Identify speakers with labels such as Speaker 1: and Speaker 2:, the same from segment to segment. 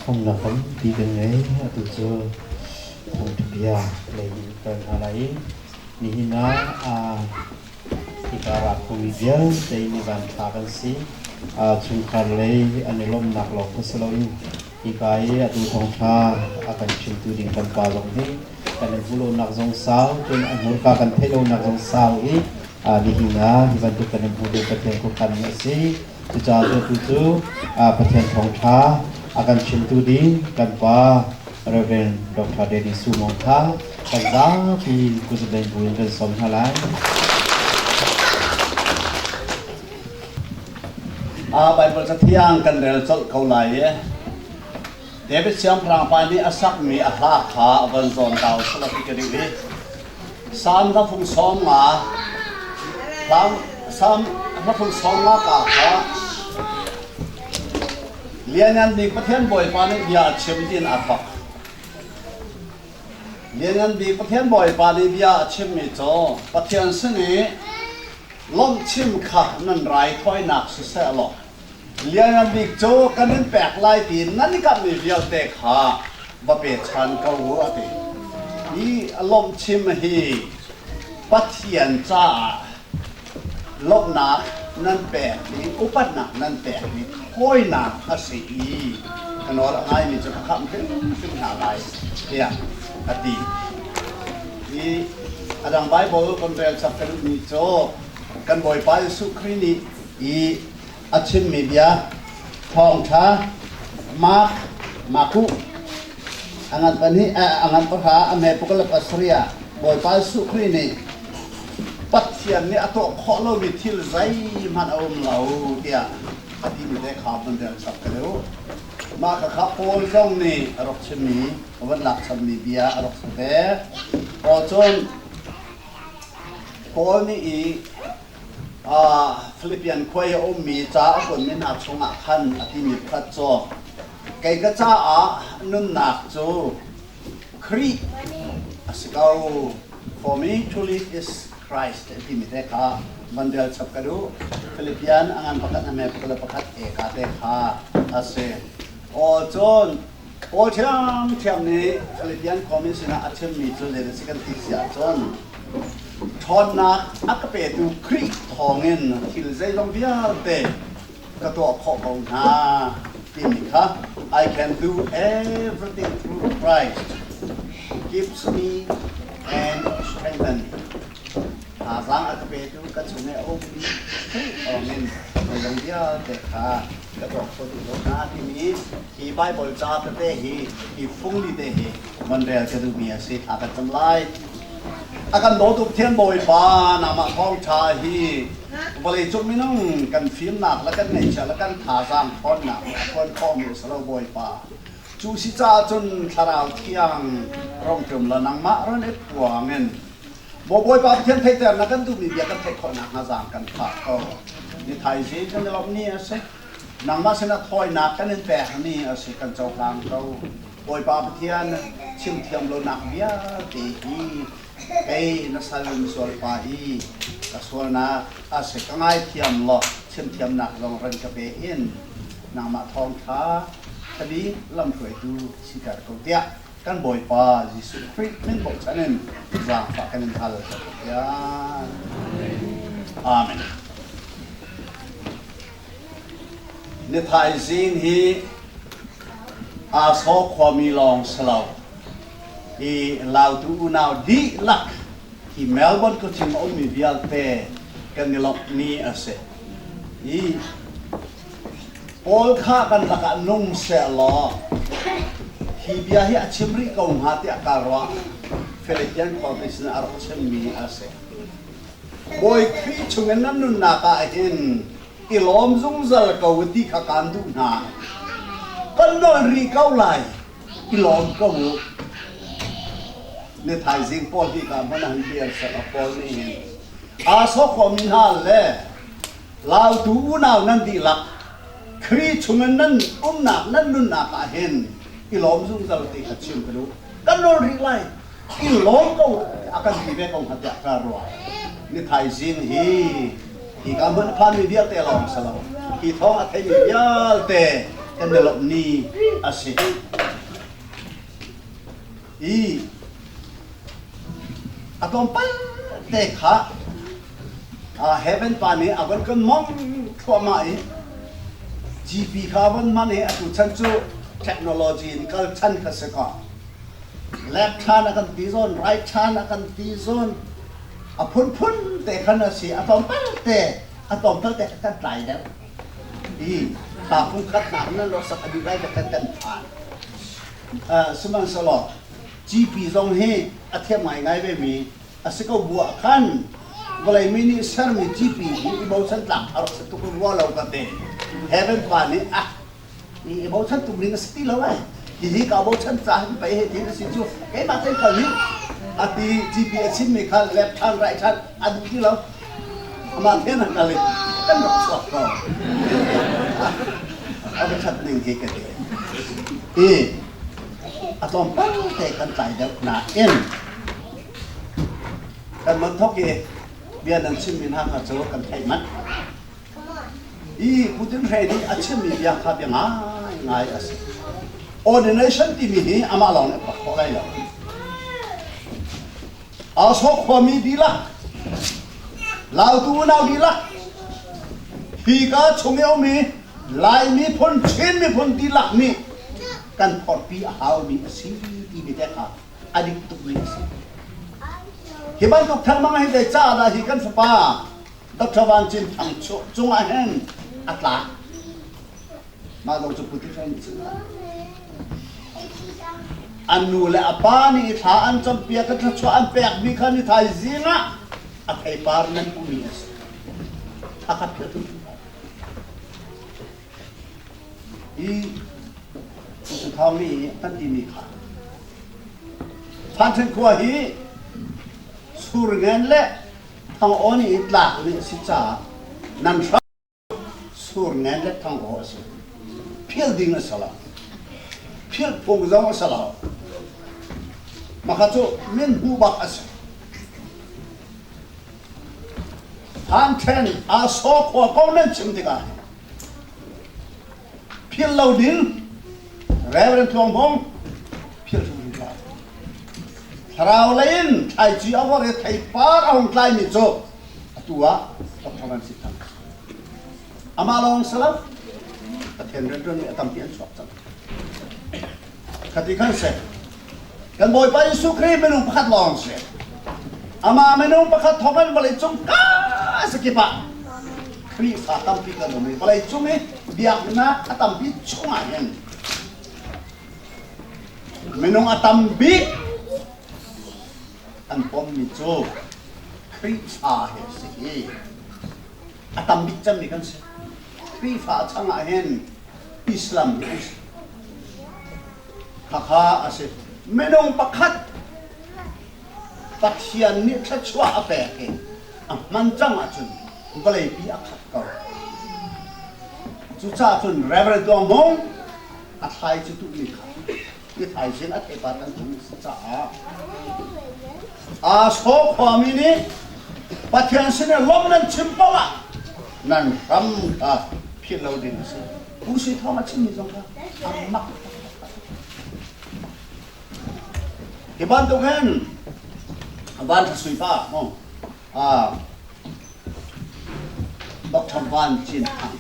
Speaker 1: Phungnak tampi kan ngei. Atu cu thawngṭha bia lei in kal hna lai i nihin ah hika ra khomi vialte nih vanthla kan si. Chungkhar lei an i lawmhnak lawng kha si loin hika i atu thawngṭha a kan chimtu ding kan pa zong hi kan i hmuhlonak zong sau, cun a hmurka kan theih lonak zong sau i nihin ah hi bantuk kan i hmuh ding Pathian khuakhan a si. Cucaah cu cu Pathian thawngṭha a kan chimtu ding kan pa Reverend Dr. Danny Sumong kha kan zapi kutzabein buin kan sawm hna lai.
Speaker 2: Bible cathiang kan rel colh ko lai i David siangpahrang pa nih a sakmi a hla kha a von zawn dau sala ti ka duh i Salm hla fung sawm nga Salm hla fung sawm nga ka kha Lianngan Bik Pathian Bawipa nih bia a chim tiin aa thawk. Lianngan Bik Pathian Bawipa nih bia a chimmi cu Pathian sin i lawmhchim kha nan raithawinak siseh law Lianngan Bik cu kan in pek lai tiin nan i kamhmi vialte kha va pe ṭhan ko u a ti. Hi lawmhchim hi Pathian caah lawmhnak nan pek i upatnak nan pek i thawinak a si i ka nawl a ngaimi cu ka khamh hrimhrim hna lai tiah a ti. Hi a dang Baibal kan rel chap ka duhmi cu kan Bawipa Jesuh Khrih nih i a chimmi bia thawngṭha Mark Maku a ngan pahnih a ngan pahra a hme puk le pasarih ah Bawipa Jesuh Khrih nih Pathian nih a tuah khawh lomi thil zeihmanh a um lo tiah a timi te kha van rel chap ka deuh. Mah khakha Paul zong nih a rak chimmi a van lak chammi bia a rak si ve. Paul cun Paul nih i Philippian khua i a ummi ca a kuatmi hna chungah khan a timi pakhat cu kei ka caah nunnak cu Khrih a si ko. For me to live is Christ a timi te kha van rel chap ka duh. Philippian a ngan pakhat a me pakhat le pakhat eka te kha a si. Aw cun Paul ṭhiamṭhiam nih Philippian khuami sinah a chimmi cu zei si kan ti si ahcun ṭhawnnak a ka petu Khrih thawngin thil zeizong vialte ka tuah khawh ko hna timi kha I can do everything through Christ who gives me and strengthen me. Thazaang a ka petu ka chung i a ummi Khrih thawngin zeizong vialte kha ka tuah kho dih ko hna timi hi Baibal ca tete hi hi fungli te hi van rel ka duhmi a si. Thla kan cam lai. A kan dawtu Pathian Bawipa nangmah thawngṭha hi vawleicung minung kan fimnak le kan ngeihchiah le kan thazaang ṭhawnnak nih a phuan khawhmi a si lo Bawipa. Cu si caah cun Thlarau Thiang rongṭum le nangmah ron i puang in Maw Bawipa Pathian theihter na kan duhmi bia kan theih khawh nakhnga zaang kan phah ko. Ni thaizing kan i lawmh ni a si. Nangmah sinah thawinak kan in pek ni a si kan cohlang ko. Bawipa Pathian chim thiam lonak vialte hi kei na sal misual pa i ka sualnak a si ka ngaithiam law chim thiamnak zong ran ka pe in nangmah thawngṭha thabik lamhruaitu siter ko tiah kan Bawipa Jesuh Khrih min bochan in zaangfah kan in hal ko Pathian. Amen. Ni thaizing hi Asaw khuami lawng si lo hi Lautu unau dihlak hi Melbourne khuachung a ummi vialte kan i lawmh ni a si. Hi Paul kha kan lakah nung sehlaw hi bia hi a chim rih ko hnga tiah kaa ruah. Philippian khuami sinah a rak chimmi a si. Bawi Khrih chungin nan nunnak ah hin i lawm zungzal ko ti kha kaan duh hna. Kan nawl rih ko lai, i lawm ko u. Ni thaizing Paul hi ka hman han dir sehlaw Paul nih hin aa sawk khawhmi hna le Lautu unau nan dihlak Khrih chungin nan umnak nan nunnak ah hin i lawm zungzal ti kha chim ka duh. Kan nawl rih lai. I lawm ko a kan ti ve ko hnga tiah ka ruah. Ni thaizing hi hi ka hmun phanmi vialte lawng si lo. Hi thawng a theimi vialte Kan i lawmh ni a si. I a tlawmpal te kha heaven pa nih a von kan mong thluahmah i GP kha a von hman i atu chan cu technology in kal chan kha si kaw left than a kan ti zawn, right than a kan ti zawn, a phunphun te khan a si. A tlawmpal te, a tlawmpal te kan tlai deuh i thla fung khatnak nan rak sak a dih lai kan kan phan. Sihmanhsehlaw GP zong hi a thiam ngaingai ve mi a si ko bu ah khan vawlei mi nih sermi GP hi i bochan tlak a rak si tuk rua lo ka ti. Heaven pa nih ah i bochan tuk ning a si ti lo ai, hihi ka bochan ca hin pei he tin a si cu, keimah tein kal ning a ti. GP a chimmi kha left than, right than a duh ti lo, amah then a kal i kan rak chuak ko. A va that ning hi ka ti i a tlawmpal te kan tlai deuh nain kan man thok i bia nan chimmi hna kha cu kan theih manh i Putin Hre nih a chimmi bia kha bia ngaingai a si. Ordination timi hi amah lawng nih a phuak khawh lai lo. Asok khuami dihlak, Lautu unau dihlak, hi ka chung i a ummi Lai miphun, Chin miphun dihlak nih kan phorhpi a haumi a si timi te kha a dik tukmi a si. Hi bantuk thangmang hi zei caah dah hi kan fapa Dr. Van Cin Thang cungah hin a tlak. Mah zong cu Putin nih cun an nu le a pa nih thla an campiak, ka thluachuah an pekmi kha ni thaizing ah a theipar nan hmuhmi a si. A khat philh tu hi Pu Thawng nih kan timi kha Phan khua hi Surngen le Thang-aw nih tlak nih a si caah nan hram surngen le thang-aw a si. Philh ding a si lo. Philh phung zong a si lo. Maka cu min hmuh bak a si. Han ṭhen aa saw khua ko nan chim tikah philh lo ding Reverend Tluang Hmung philh hrimhrim hlah. Thlarau lei in thlaici a vor i theipar a hung tlaimi cu atu ah Dr. Van Si Thang. Amah lawng si lo, Pathian rianṭuanmi a tampi an chuak cang. Khati khan si. Kan Bawipa Jesuh Khrih minung pakhat lawng si. Amah minung pakhat thawng in vawleicung ka sakip ah Khrihfa tampi kan um i vawleicung i biaknak a tampi chungah hin minung a tam bik an pommi cu Khrihfa hi a si i a tam bik cemmi kan si. Khrihfa changah hin Islam hi an si. Khakha a si. Minung pakhat Pathian nih thluachuah a pek i a hman cang ahcun vawleipi a khat ko. Cucaah cun Reverend Tuang Hmung a thlai cu tuhmi kha ni thaizing a theipar kan hmu si caah Asho khuami nih Pathian sin i lawm nan chim paoh ah nan hram kha philh lo ding a si. Pu Sui Thawng a chimmi zong kha a mak. Hi bantuk hin Van Tha Sui pa Dr. Van Cin Thang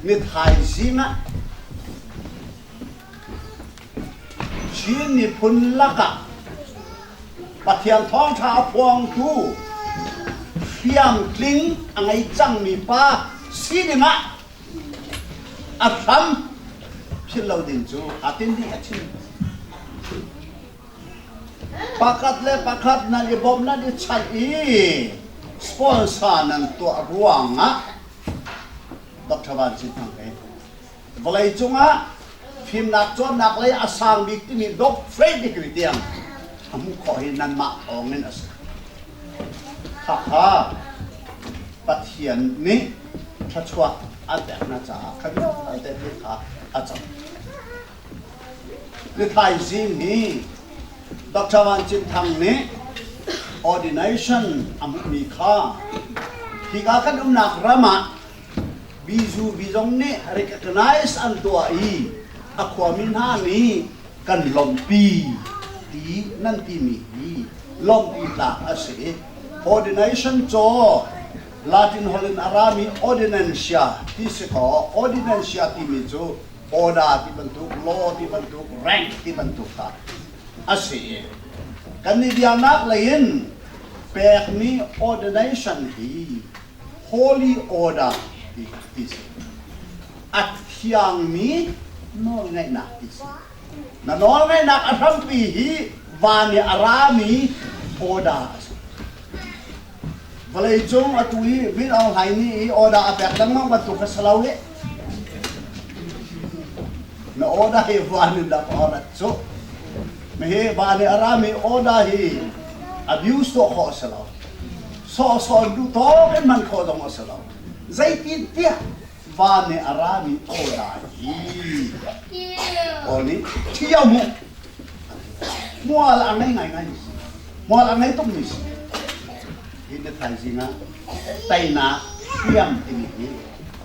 Speaker 2: ni thaizing ah Chin miphun lakah Pathian thawngṭha a phuangtu hriamtling a ngei cangmi pa si dingah a hram philh lo ding cu aa tin dih a chim. Pakhat le pakhat nan i bawmh, nan i chanh i sponsor nan tuah ruangah Dr. Van Cin Thang he vawleicung ah fimnak cawnnak lei a sang bik timi doctorate degree tiang a hmuh khawh hi nanmah thawngin a si. Khakha Pathian nih thluachuah an pek hna caah kha vialte thil kha a cang. Ni thaizing hi Dr. Van Cin Thang nih ordination a hmuhmi kha hika kan umnak ram ah. Bizu bi zong nih recognize an tuah i a khuami hna nih kan lawmhpi ti nan timi hi lawmhpi tlak a si. Ordination caw Latin holh in a rami ordinantia ti si kaw ordinantia timi cu order ti bantuk, law ti bantuk, rank ti bantuk kha a si. Kan i biaknak lei in pekmi ordination hi holy order ti ti si. A thiangmi nawlngeihnak ti si. Na nawlngeihnak a hrampi hi van i a rami order a si. Vawleicung atu i Min Aung Hlaing nih i order a pek lengmang bantuk kha si lo hih. Na order hi van in dah ka rat cu. Mihi van i a rami order hi abuse tuah khawh a si lo. Sawhsawh duh tawk in hman khawh zong a si lo. Zeitintiah van i a rami order hi Paul nih ṭhio mu mual a ngei ngaingai mi si mual a ngei tukmi si hi na thaizing ah teinak hriam timi hi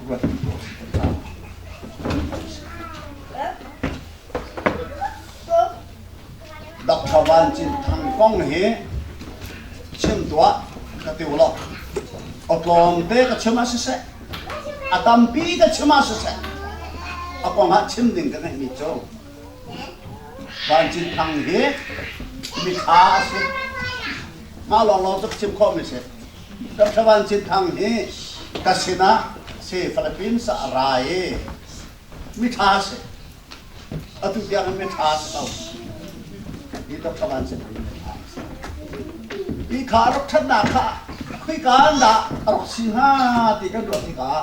Speaker 2: ruat tu Dr. Van Cin Thang kong hi chim tuah ka ti law awtlawm te ka chim ah siseh a tampi ka chim ah siseh a kong ah chim ding ka ngeihmi cu Van Cin Thang hi mitha a si mah lawnglawng cu ka chim khawhmi si Dr. Van Cin Thang hi ka sinah si Philippines ah a ra i mitha a si Atu tiang in miṭha a si ko. Hi Dr. Van Cin hi miṭha a si. Hi kha a rak ṭhatnak kha khika an dah a rak si hnga ti kan ruah tikah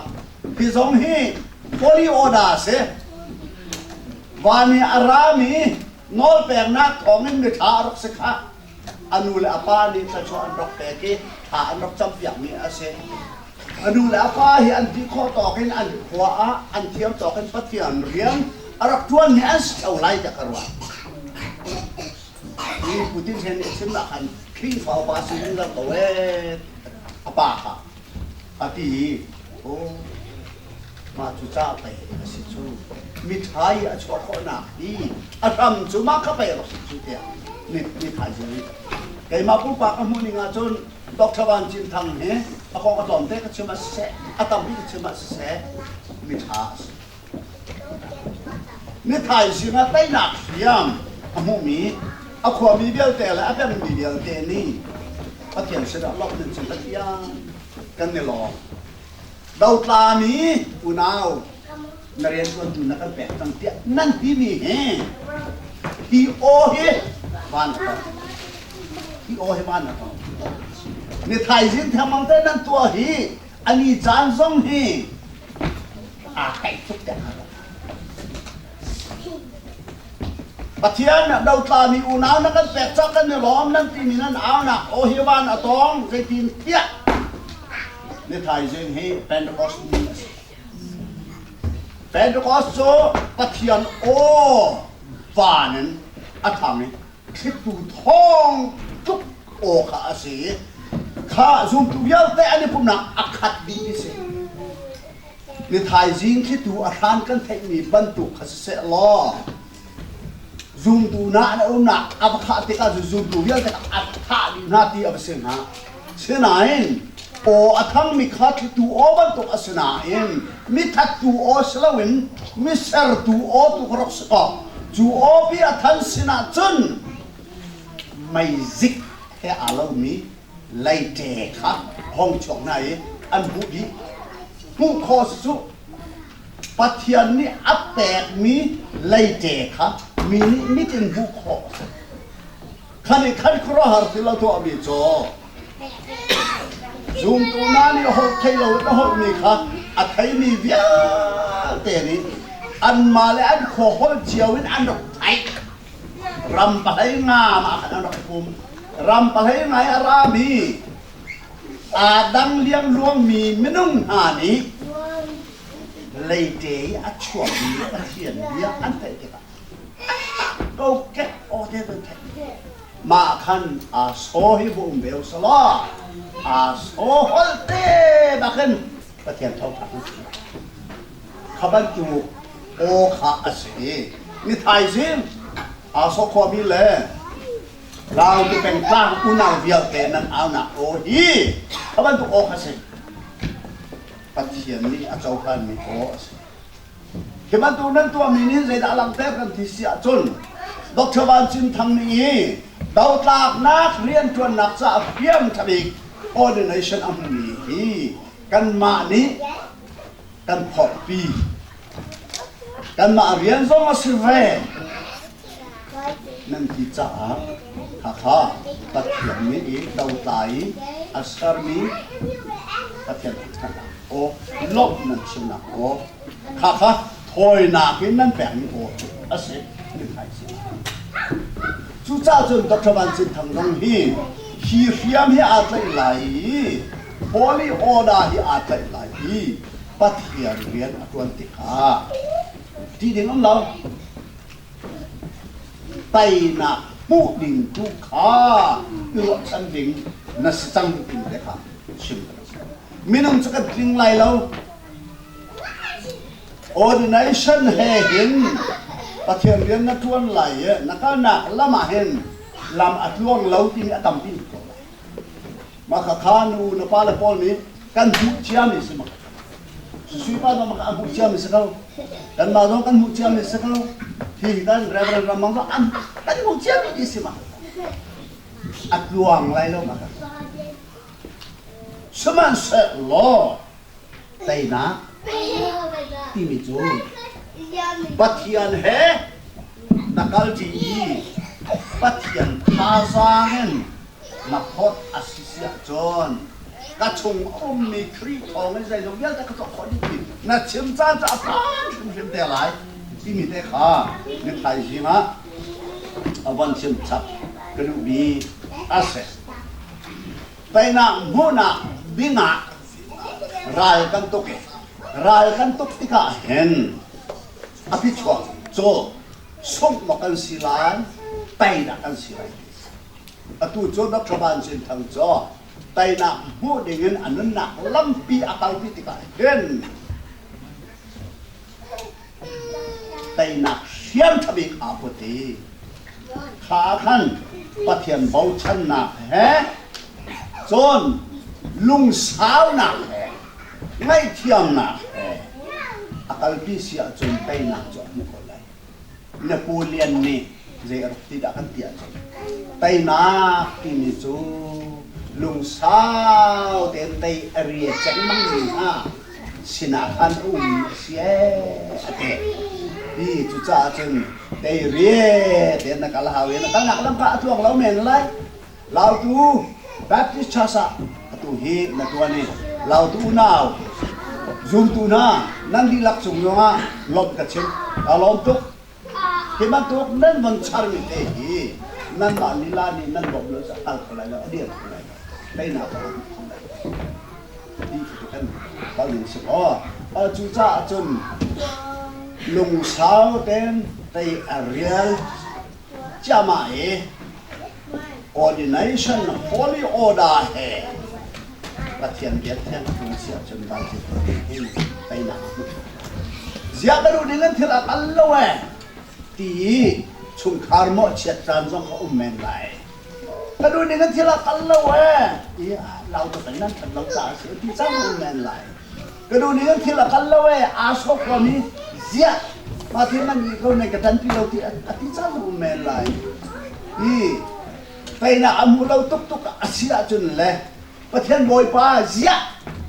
Speaker 2: hi zong hi holy order a si. Van i a rami nawlpeknak thawngin miṭha a rak si kha a nu le a pa nih thluachuah an rak pek i thla an rak campiakmi a si. A nu le a pa hi an ti khawh tawk in an khua ah an thiam tawk in Pathian rian a rak ṭuanmi an si ṭheo lai tiah ka ruah. Hi Putin he nih a chim ah khan Khrihfa upa si zungzal ko ee a pa kha a ti i aw mah cu ca pei a si cu miṭha i a chuah khawhnak hi a hram cu mah kha pei a rak si cu tiah ni ni thaizing i keimah pumpak ka hmuh ning ahcun Dr. Van Cin Thang hi a kong a tlawmte ka chim ah siseh, a tampi ka chim ah siseh, miṭha a si. Ni thaizing ah teinak hriam a hmuhmi a khuami vialte le a pengmi vialte nih Pathian sinah lawmh nan chim Pathian kan i lawm. Dotlami unau na rianṭuantu na kan pek cang tiah nan timi hi hi aw hi van a tong. Hi aw hi van a tong. Ni thaizing thengmang te nan tuah hi ani caan zong hi aa kaih tuk tiah Pathian dotlami unau na kan pek cak kan i lawm nan timi nan aunak aw hi van a tong zeitin tiah ni thaizing hi Pentecost ni a si. Pentecost cu Pathian aw van in a thang i thlitu thawng tluk aw kha a si i kha zumtu vialte an i pumnak a khat dih ti si. Ni thaizing thlitu a hran kan theihmi bantuk kha siseh law zumtu hna an umnak a va khah tikah cu zumtu vialte kha a thah dih hna ti a va si hnga. Sinain aw a thangmi kha thlitu aw bantuk a si nain mi thattu aw si loin mi sertu aw tu kha rak si kaw cu aw pi a than sinah cun meizik he aa lomi leite kha hong chuak hna i an hmuh dih. Hmuh khawh si cu Pathian nih a pekmi leite kha mi nih mit in hmuh khawh a si. Khan i khan khuaruahhar thil a tuahmi cu zumtu hna nih holh thei lo in a holhmi kha a theimi vialte nih anmah le an khua holh cio in an rak theih. Ram pahlei nga mah khan an rak i pum. Ram pahlei ngai a rami aa dang liangluangmi minung hna nih leite i a chuakmi Pathian bia an theih tikah kokek aw te an theih. Mah khan aa saw hi va um ve usalaw aa saw holh te bakin Pathian thawngṭha kan si. Kha bantuk aw kha a si. Ni thaizing aa sawh khuami le Lautu pengtlang unau vialte nan aunak aw hi kha bantuk aw kha si. Pathian nih a cohlanmi aw a si. Hi bantuk nan tuahmi nih zeidah a langhter kan ti si ahcun Dr. Van Cin Thang nih hi dotlaknak rianṭuannak caah hriam ṭha bik ordination a hmumi hi kanmah nih kan phorhpi. Kanmah rian zong a si ve nan ti caah khakha Pathian nih i dotla i a sermi Pathian thangṭhatnak aw lawmh nan chimnak aw khakha thawinak in nan pekmi aw cu a si mithmai si. Cucaah cun Dr. Van Cin Thang zong hi hi hriam hi aa tlaih lai i holy order hi aa tlaih lai i Pathian rian a ṭuan tikah ṭih ding um lo. Teinak hmuh ding tu kha i ruahchan ding na si cang timi te kha chim ka si. Minung cu kan tling lai lo. Ordination he hin Pathian rian na ṭuan lai i na kalnak lam ah hin lam a tluang lo timi a tampi ko lai. Mah kha nu na pa le pawl nih kan hmuh ciami si mak. Sui pa zong an hmuh ciami si ko. Kanmah zong kan hmuh ciami si ko. Hi kan Reverend Ramang zong an kan hmuh ciami ti si mak. A tluang lai lo mak. Sihmanhsehlaw teinak timi cu Pathian he na kalṭi i Pathian thazaang in na phawt a si si ahcun ka chung a ummi Khrih thawng in zeizong vialte ka tuah khawh dih ti na chim caan cu a phan hrimhrim te lai timi te kha ni thaizing ah a von chim chap ka duhmi a si. Teinak hmuhnak dingah ral kan tuk i ral kan tuk tikah hin a phichuak cu sungh maw kan si lai teinak kan si lai. Atu cu Dr. Van Cin Thang cu teinak hmuh dingin a nunnak lampi a kalpi tikah hin teinak hriam ṭha bik aa put i kha ah khan Pathian bochannak he cun lungsaunak he ngaihthiamnak he a kalpi si ahcun teinak cu a hmuh ko lai. Napoleon nih zei a rak ti dah kan ti ahcun teinak timi cu lungsau tein tei a ria cengmangmi hna sinah khan a ummi a si ee a ti. Hi cucaah cun tei rie tein na kal hau i na kalnak lam kha a tluang lo men lai. Lautu Baptist Church ah atu hi na tuan i Lautu unau zumtu hna nan dihlak cung zongah lawmh ka chim. Ka lawm tuk. Hi bantuk nan von charmi te hi nanmah lila nih nan bawmh lo cu a kal kho lai lo, a dir kho lai lo. Teinak a um kho lai lo. Ti khi kan kal ning si aw. Cucaah cun lungsau tein tei a rial ciahmah i Ordination holy order he Pathian bia thiang tung si ahcun vancung hin teinak a hmu. Ziah ka duh ding in thil a kal lo eh ti i chungkhar mawhchiat caan zong kha um men lai. Ka duh ning in thil a kal lo eh ti lau tuk in nan ṭhat lo caah a si ti cang um men lai. Ka duh ning in thil a kal lo eh aa sawk komi ziah mah thil nan nih ko nan ka ṭanpi lo ti a ti cang um men lai. Hi teinak a hmu lo tuk tuk a si ahcun le Pathian Bawipa ziah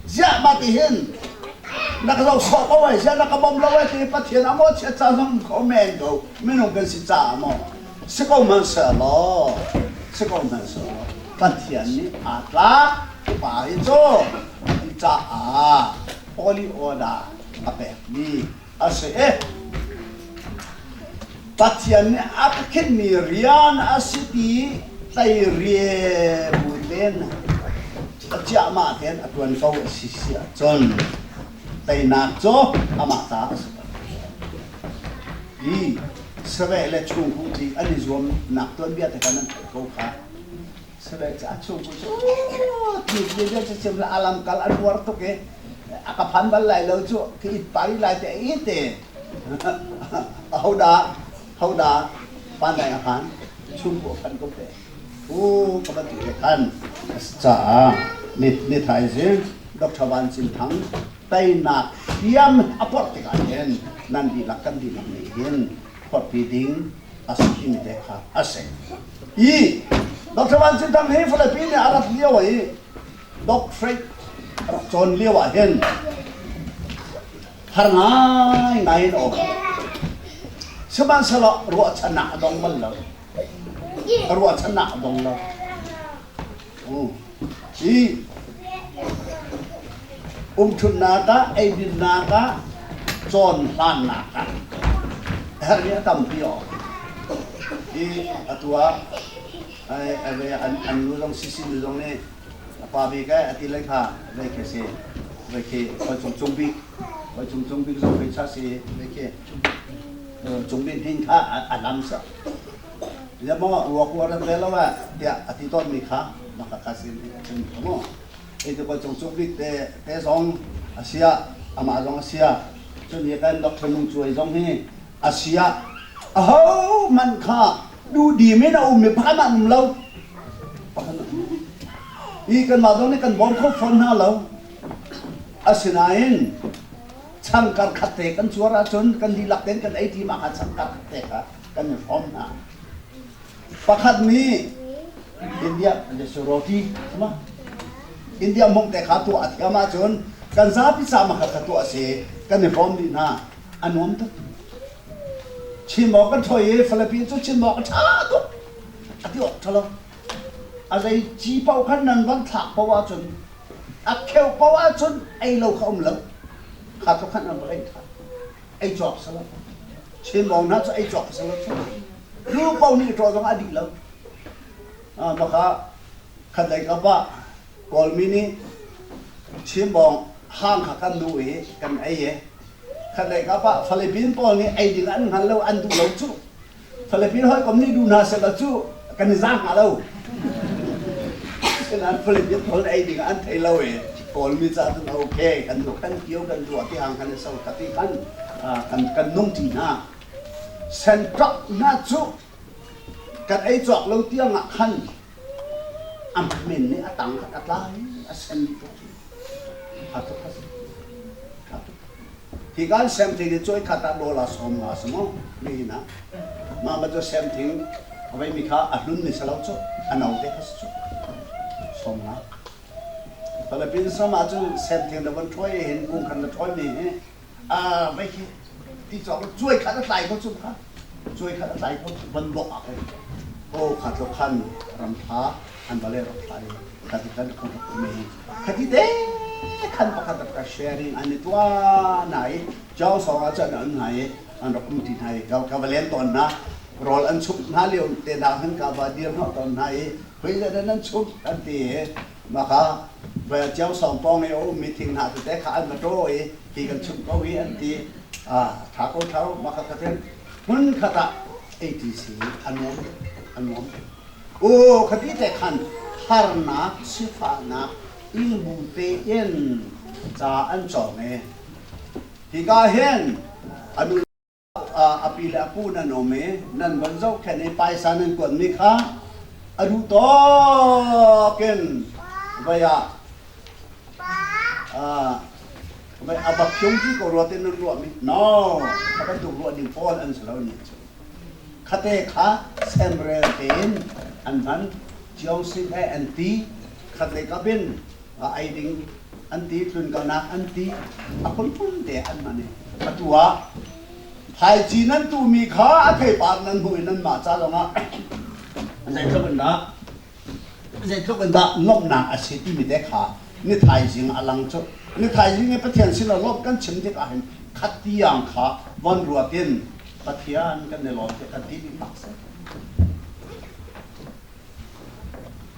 Speaker 2: ziah mah ti hin na ka zoh sawh ko ai ziah na ka bawm lo ai ti Pathian a mawhchiat ca zong kho men ko minung kan si caah maw si ko hmanhsehlaw si ko hmanhsehlaw Pathian nih aa tlak pa hi cu ti caah holy order a pekmi a si i Pathian nih a ka khinhmi rian a si ti tleirie bu tein a ciahmah tein a ṭuan ko a si si ahcun teinak cu amah ta a si ko. Hi saveh le chungkuh tli an i zuamnak tuanbia te kha nan theih ko kha. Saveh cu a chungkuh cu tlik bia cu chim a lamkal a nuar tuk i. A ka phan bal lai lo cu ka it pari lai te i te. Hodah hodah pandai a phan chung bu a phan ko te. U ka bantuk te khan caah ni ni thaizing Dr. Van Cin Thang teinak hriam a porh tikah hin nan dihlak kan dihlak nih hin phorhpi ding a si timi te kha a si. I Dr. Van Cin Thang hi Philippines nih a rat lio i doctorate rak cawn lio ah hin har ngai ngai in a um. Sihmanhsehlaw ruahchannak a dong bal lo. Ruahchannak a dong lo. I umṭhutnak ah, eidinnak ah, cawn hlannak ah herhmi a tampi awk. I atu ah an nu zong sisi nu zong nih a pa bik eh a ti lai kha vei khi si vei khi hoi cung cung bik hoi cung cung bik zong vei cha si vei khi cung bik hin kha a lam sa ya mo ruak ruak ran ve lo eh tiah a ti tawn mi kha maka kha sin cun mo ei te koi cung cung bik te te zong asia amah zong asia cun hi kan doctor nung cuai zong hi asia aho man kha duhdim in a um i pakhat an um lo pakhat hi kanmah zong nih kan bawm kho fawn hna lo asinain changkar khat te kan cuar ahcun kan dihlak tein kan ei ṭi mah kha changkar khat te kha kan i hrawm hna pakhat nih India roti ma India mong te kha tuah a thiam ahcun kan zapi ca ma kha tuah si kan i hrawm dih hna a nuam tuk Chin awk kan ṭhoi i Philippines cu chim awk a ṭha tuk. A ti awk ṭha lo. A zei ci paoh khan nan van thlak paoh ahcun a kheu paoh ahcun ei lo kha um lo. Kha tluk khan an rak ei ṭhan. Ei cawk si lo. Chin mawng hna cu ei cawk si lo. Lu paoh nih ṭaw zong a dih lo. Maka khat lei kap ah Kawlmi nih Chimbawng hang kha kan duh i kan ei i khatlei kap ah Philippine pawl nih ei ding an hngal lo an duh lo cu Philippine hawikom nih duh hna sehlaw cu kan i zaang hnga lo. Asinain Philippine pawl ei ding an thei lo i Kawlmi ca cun okay kan duh kan kio kan duh ti hang kan i so kha ti khan kan kan nung ṭi hna. Sentrak hna cu kan ei cawk lo tiang ah khan A min nih a tang kha a tlai a sen tuk. Tha tuk a si. Tha tuk. Hi kan sem thing hi cuai khat ah dollar 50 si maw? Nihin ah. Mah ma cu sem thing a vei mi kha a hlun mi si lo cu a no te kha si cu. 50. Philippines ram ah cun sem thing na von ṭhuai hin kung khan na ṭhuai mi hi a vei khi ti cawk cuai khat a tlai ko cu kha cuai khat a tlai ko van bok ah khin o kha tluk khan ram tha an va le rak thlai kha ti kan rak um i khati te khan pakhat rak sharing an i tua na i jau song ah cun an hna i an rak um ti hna i ka ka va len tawn hna rawl an chumh hna lio te na khan ka va dir hnawh tawn hna i hui le nan chumh an ti i maka va jau song pong i a ummi thing hna tete kha an va ṭaw i ti kan chumh ko hi an ti tha ko thau maka ka ten hmun khat ah ATC a nuam a nuam o khati te khan harnak sifahnak ingbu te in ca an cawng e hika hin anu a pi le a pu nan um i nan van zohkhenh i paisa nan kuatmi kha a duh tawk in vai ah a va phiung ti ko rua te nan ruahmi no a bantuk ruah ding pawl an si lo ni cu khate kha semrel tein an hman Chiong Sing he an ti khatlei kap in ei ding an ti tlunkalnak an ti a phunphun te an hman i atu ah thlaici nan tuhmi kha a theipar nan hmuh i nanmah ca zongah zeitluk in dah zeitluk in dah lawmhnak a si timi te kha ni thaizing a lang cu ni thaizing i Pathian sin ah lawmh kan chim tik ahhin khat tiang kha von ruat in Pathian kan i lawm tiah kan ti ding bak si.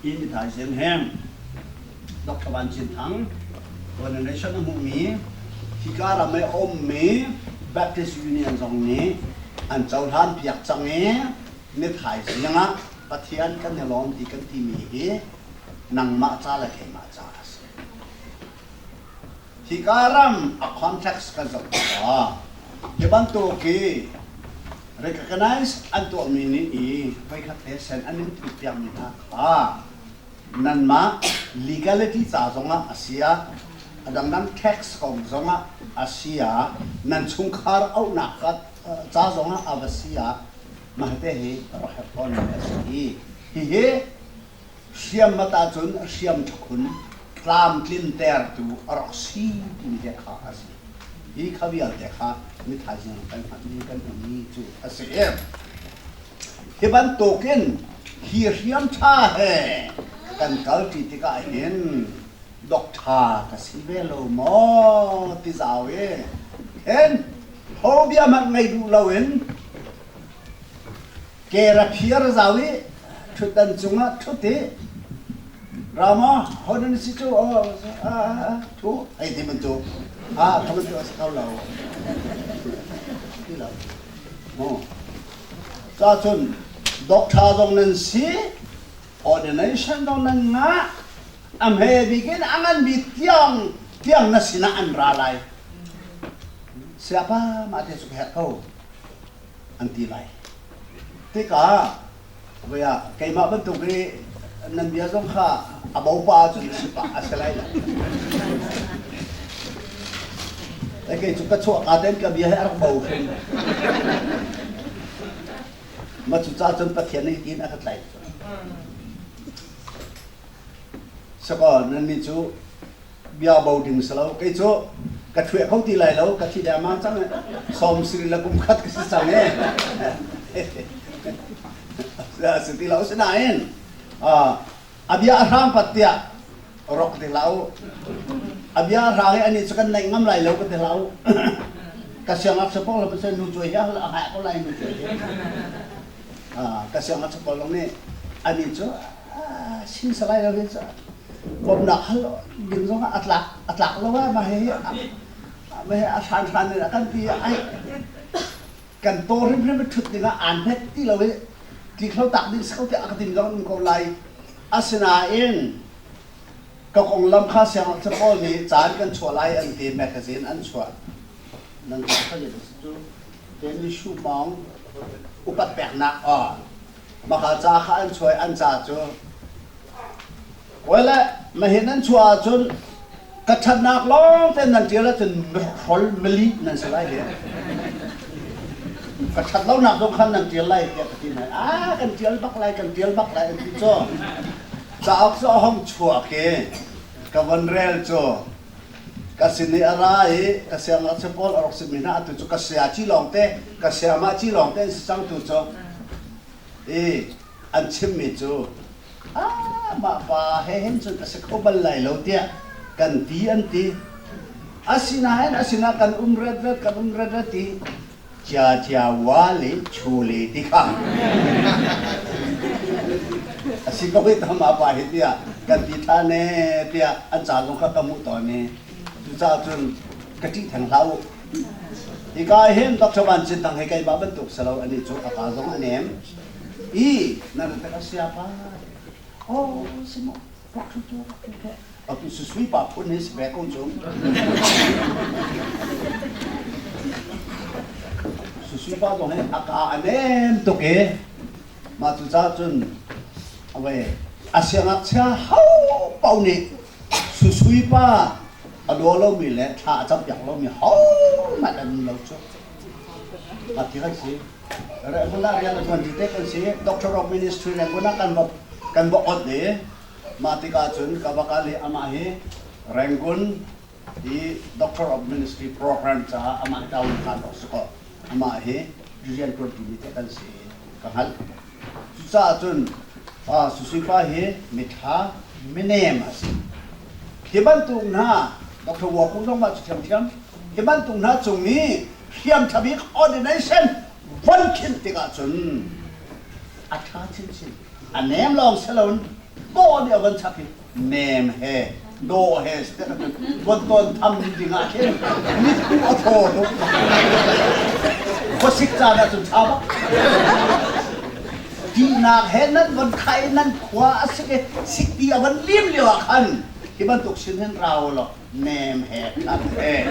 Speaker 2: Hi ni thaizing he Dr. Van Cin Thang Ordination a hmuhmi hika ram i a ummi Baptist Union zong nih an cohlan piak cang i ni thaizing ah Pathian kan i lawm ti kan timi hi nangmah ca le keimah ca a si. Hika ram a context kan zoh tikah hi bantuk hi recognize an tuahmi nih i voikhat te sen an in thut piakmi hna kha nanmah legality ca zongah a si ah a dangdang tax kong zongah a si ah nan chungkhar auhnak ca zongah a va si ah mah te hi rak herh tawnmi a si i hihi hriam mat ahcun hriam ṭhakhun tlamtlintertu a rak si timi te kha a si. Hi kha vialte kha mithaizing kan hngalhmi kan hmuhmi cu a si. Hi bantukin hi hriam ṭha he kan kalṭi tikah hin dok ṭha ka si ve lo maw ti zau i hin ho bia hmanh ngei duh loin ke ra phiar zau i ṭhutdan cungah ṭhut i Rama hodan si cu thu hei ti bantuk a kha bantuk a si kho lo ti lo mu ca cun doctor zong nan si ordination zong nan ngah a hme bik in a ngan bik tiang tiang na sinah an ra lai siapa mah te cu ka herh ko an ti lai. Tikah voi ah keimah bantuk i nan bia zong kha a bopa ahcun si pah a si lai lo. Kei cu ka chuah ka ten ka bia hi a rak bo hrim. Ma cu ca cun Pathian nih tiin a ka tlaih. Sakaw nannih cu bia bo ding si lo kei cu ka ṭhueh kho ti lai lo ka thi dengmang cang sawm siri le kum khat ka si cang e si ti lo sinain a bia a hrang pat tiah rok ti hlah u a bia a hrang i ani cu kan naih ngam lai lo ka ti hlah u ka siangngakchia pawl lo pasal nu cuai hi a hngah ko lai nu cuai hi ka siangngakchia pawl lawng nih ani cu sin salai lo hi cu bawmhnak hal ding zongah a tlak a tlak lo ah mah hi mah hi a hran hran in a kan ti ai kan taw hrimhrim i ṭhut dingah aan hmet ti lo i tliklo tak ding si ko tiah a ka tim zong um ko lai asinain ka konglam kha siangngakchia pawl nih caan kan chuah lai an ti magazine an chuah nan kha cu Demi Shu Maung upat peknak aw maka ca kha an chuai an ca cu Wele mahin nan chuah ahcun ka ṭhatnak lawng te nan ṭial ahcun mihrol mali nan si lai he. Ka ṭhat lonak zong khan nan ṭial lai tiah ka ti hna. Ah kan ṭial bak lai kan ṭial bak lai an ti cu. Cauk cu a hong chuak i ka von rel cu ka sin i a ra i ka siangngakchia pawl a rak simi hna atu cu ka saya ci lawng te ka sayamah ci lawng te an si cang tu cu i an chimmi cu mah pa he hin cun a si kho bal lai lo tiah kan ti an ti. Asinain asina kan um ret ret kan um ret ret i cia cia wa le chu le ti kha a si ko i mah pa hi tiah kan ti ṭhan e tiah an ca zong kha ka hmuh tawn i cucaah cun ka ṭih theng hlah u. Hika hin Dr. Van Cin Thang hi keimah bantuk si lo ani cu a ka zong a nem. I na rat a sia pa oh si mo rak thu tu rak thu tu atu susui pa phun hi si ve ko cu susui pa zong hi a ka a nem tuk i mah cu ca cun awei a siangngakchia ho pau nih susui pa a daw lomi le thla a campiak lomi ho hmanh an um lo cu a ti kan si Rangoon ah rian a ṭuan ti te kan si. Doctor of Ministry Rangoon ah kan va kan va ot i mah tikah cun ka va kal i amah hi Rangoon i Doctor of Ministry program caah amah hi taun kan rak si ko. Amah hi rian ṭuan timi te kan si ka hngalh. Cucaah cun Susi pa hi miṭha minem a si. Hi bantuk hna Dr. Waku zong mah cu ṭhiamṭhiam hi bantuk hna cung i hriam ṭha bik ordination von khinh tikah cun a ṭha chinchin. A nem lawng si loin dawh nih a von chak i nem he dawh he von tawn tham ding ah khin mitku a thaw tuk. Khuasik caan ah cun ṭha bak. Ṭihnak he nan von khai nan khua a sik i sikpi a von lim lio ah khan. Hi bantuk sin hin ra u law nem he khat he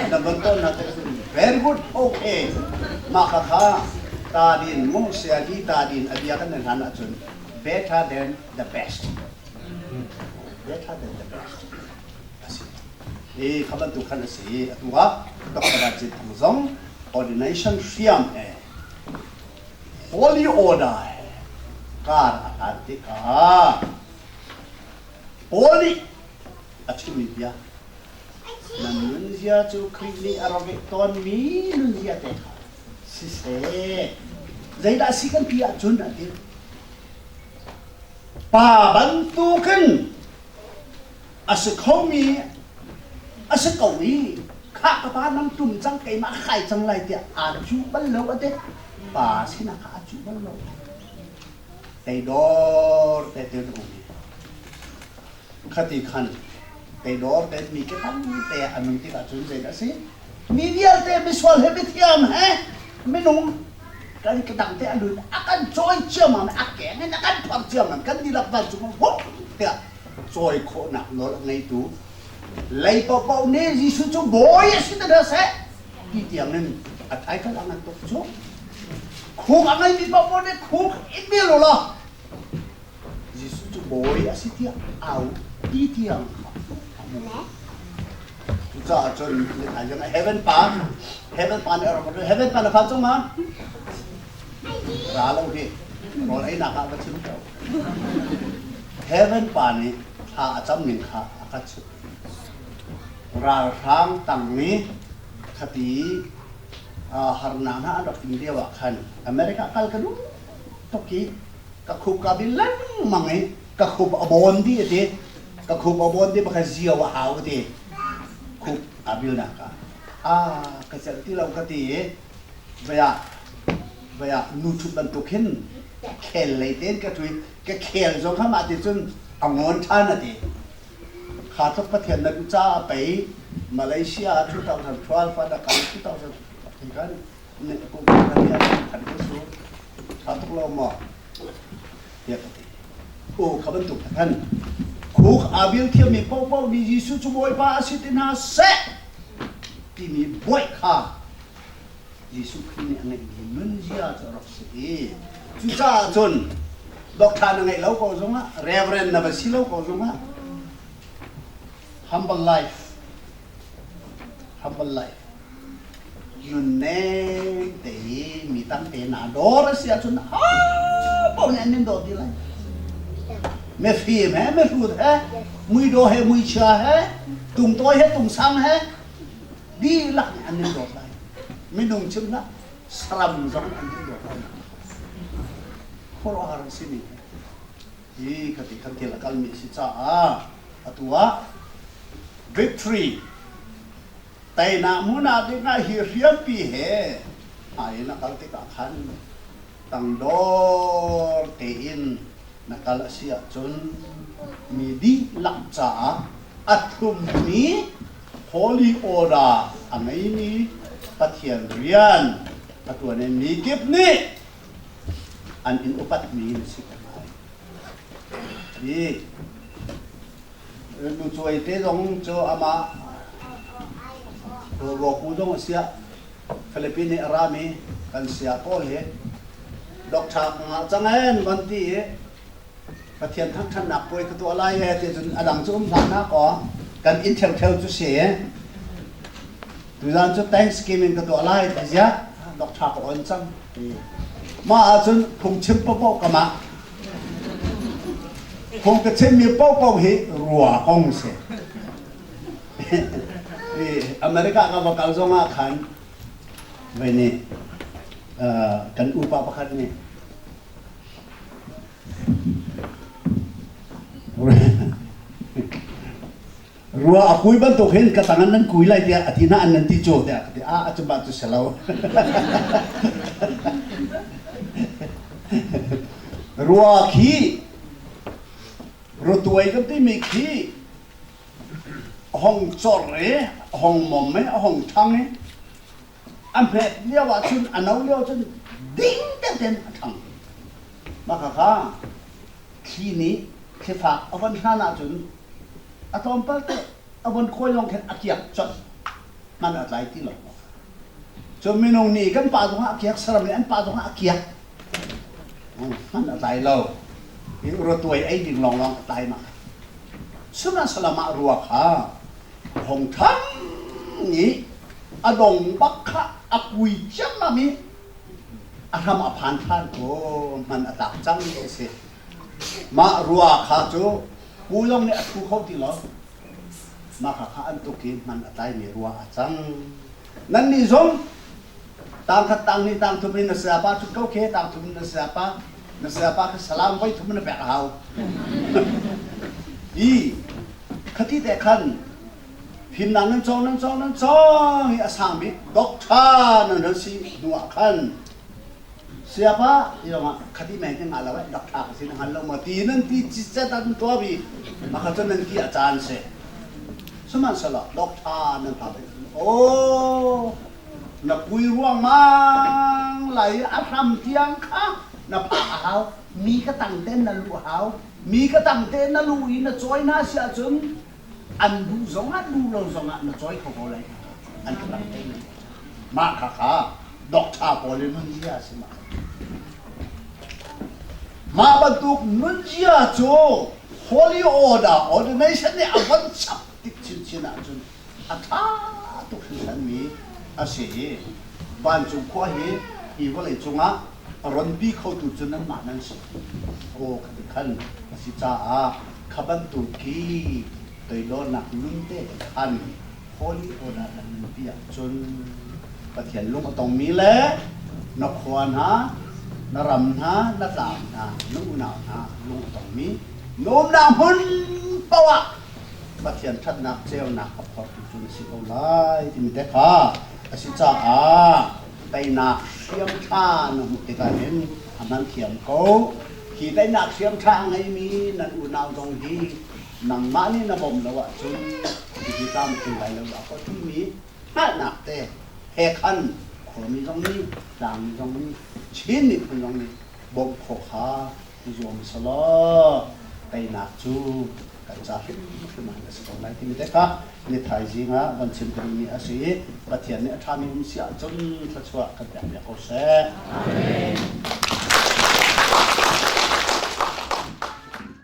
Speaker 2: na van ton na te very good, okay. Mah kha kha ta din mu sia hi ta din a bia kan hlan ahcun better than the best, better than the best asi. Hi kha bantuk khan asi. Atu ah Dr. Rajit Thang zong ordination hriam he holy order he kar a hlan tikah Paul nih a chimmi bia, nan nunzia cu Khrih nih a rak ngeih tawnmi nunzia te kha siseh. Zeidah a si kan ti ahcun a ti. Pa bantukin a si khomi a si ko i khah ka pa nang tum cang, keimah kai cang lai tiah aa cuh bal lo a ti. Pa sinah kha aa cuh bal lo. Teidor te te um khati khan teidor te mi ke tam te a nun tikah cun zeidah a si? Mi vialte, misual he mithiam he, minung kan ka dang te a lut, a kan cawi ciammam, a keng in a kan phorh ciammam, kan dihlak vancung ah tiah cawi khawhnak nawl a ngeitu lei paohpaoh nih Jesuh cu bawi a si te hna seh ti tiang in a title a ngan tuk cu. Khuk a ngeimi paohpaoh nih khuk i bil u law Jesuh cu bawi a si tiah au ti tiang kha a hmu. Cucaah cun heaven pa, heaven pa nih a rak heaven pa na phan cang ma? Ra lo hi rawl einak ah va chim ko. Heaven pa nih thla a cam ning kha a ka chimh. Ralhrang tang nih khati harnak hna an rak in lio ah khan America kal ka duh tuk i ka khup ka bil lengmang i ka khup a bawn dih a ti. Ka khup a bawn dih bakha zio a hau a ti. Khup a bilnak ah a ka celh ti lo ka ti i vei ah vei ah nu ṭhut bantuk hin khel lei tein ka ṭhu i ka khel zong kha mah ti cun a ngawn ṭhan a ti. Kha tluk Pathian na duh caah pei Malaysia ah 2012 fa da kal 2000 kan ne kum kan ya khan ko su tha tuk lo maw tiah ka ti. U kha bantuk khan khuk abil thiammi paohpaoh nih Jesuh cu Bawipa a si ti hna seh timi buaih kha Jesuh Khrih nih a ngeihmi nunzia cu a rak si i cucaah cun doctor na ngeih lo ko zongah, reverend na va si lo ko zongah, humble life, humble life, nunnem te i mi tamte na dawr a si ahcun ha paoh nih an nin dawt dih lai. Mifim he mihrut he, muidawh he muichia he, tungtawi he tungsang he, dihlak nih an nin dawt lai. Minung chim hlah, saram zong an nin dawt lai. Khuaruahhar an simi hi ka ti khan thil a kalmi a si caah atu ah victory, teinak hmunah dingah hi hriampi he hmai in a kal tikah khan tangdor tein na kal a si ahcun mi dihlak caah a thlummi holy order a ngeimi Pathian rian a ṭuan i mi kip nih an in upatmi na si ko lai. Hi nu cuai te zong cu amah Ruaku zong a siah Philippine nih a rami kan sia pawl hi doctor ka ngah cang en van ti i Pathian thangṭhatnak puai ka tuah lai e ti cun a dang cu um hlah na kaw kan inn ṭheuṭheu cu si. Tuzan cu Thanksgiving ka tuah lai ti ziah doctor ka on cang ti. Mah ahcun phungchim paohpaoh ka mah phung ka chimmi paohpaoh hi rua kong si. America ka va kal zong ah khan vei nih kan upa pakhat nih Rua a kui bantuk hin ka tang nan kui lai tiah a ti hna an nan ti cu tiah ka ti. A cu ba cu si lo. Rua khi rutuai kan timi khi hong cor i hong mom i hong ṭhang i a hmet lio ahcun, a no lio cun ding tein a ṭhang. Mah khakha thli nih thlifak a von hlan ahcun. A tlawmpal te a von khawi lawng khin a kiak colh. Hman a tlai ti lo. Cun minung nih kan pa zongah a kiak, saram nih an pa zongah a kiak. Hman a tlai lo. I rawtuai ei ding lawnglawng a tlai mah. Sihmanhsehlaw mah rua kha hong ṭhang i a dong bak kha a kui ciammam i a hram a phan ṭhan ko hman a tlak cang ti a si. Mah rua kha cu pu zong nih a ṭhu kho ti lo. Mah kha kha an tuk i hman a tlaimi rua a cang. Nannih zong tang khat tang hnih tang thum in na sayapa ṭhut ko khe tang thum in na sayapa na sayapa kha salam voi thum na pek a hau. I khati te khan fimnak nan cawng nan cawng nan cawng i a sang bik doctor nan ran si hnu ah khan Sayapa ti zongah khati men ti ngah lo eh doctor ka si na hngal lo maw ti nan ti cicet an tuah bi maka cun nan ti a caan si. Sihmanhsehlaw doctor nan phak oh na kui ruangmang lai a hram tiang kha na phak a hau mi ka tang ten na luh hau mi ka tang te na lu i na cawi hna si ahcun an duh zongah duh lo zongah na cawi kho ko lai an ka tang te na mah kha kha doctor pawl in nunzia a si mah mah bantuk nunzia cu holy order ordination nih a von chap tik chinchin ahcun a ṭha tuk hringhranmi a si i vancung khua hi hi vawlei cungah a ronpi khotu cu nanmah nan si. Aw kha ti khan a si caah kha bantuk khi toidornak nun te khan holy order nan nunpi ahcun Pathian lung a tongmi le na khua hna, na ram hna, na tlang hna, na unau hna lung a tongmi na umnak hmun paoh ah Pathian ṭhatnak ceunak a phortu cu na si ko lai timi te kha a si caah teinak hriam ṭha na hmuh tikah hin a hman thiam ko. Hi teinak hriam ṭha a ngeimi nan unau zong hi nangmah nih na bawmh lo ahcun hihi tlam a tling lai lo dah kaw timi hngalhnak te he khan khuami zong nih tlangmi zong nih Chin miphun zong nih bawmh khawh kha i zuam selaw teinak cu kan ca hrimhrim ah a si ko lai timi te kha ni thaizing ah van chim ka duhmi a si i Pathian nih a ṭhami um si ahcun thluachuah kan pek piak ko seh. Amen.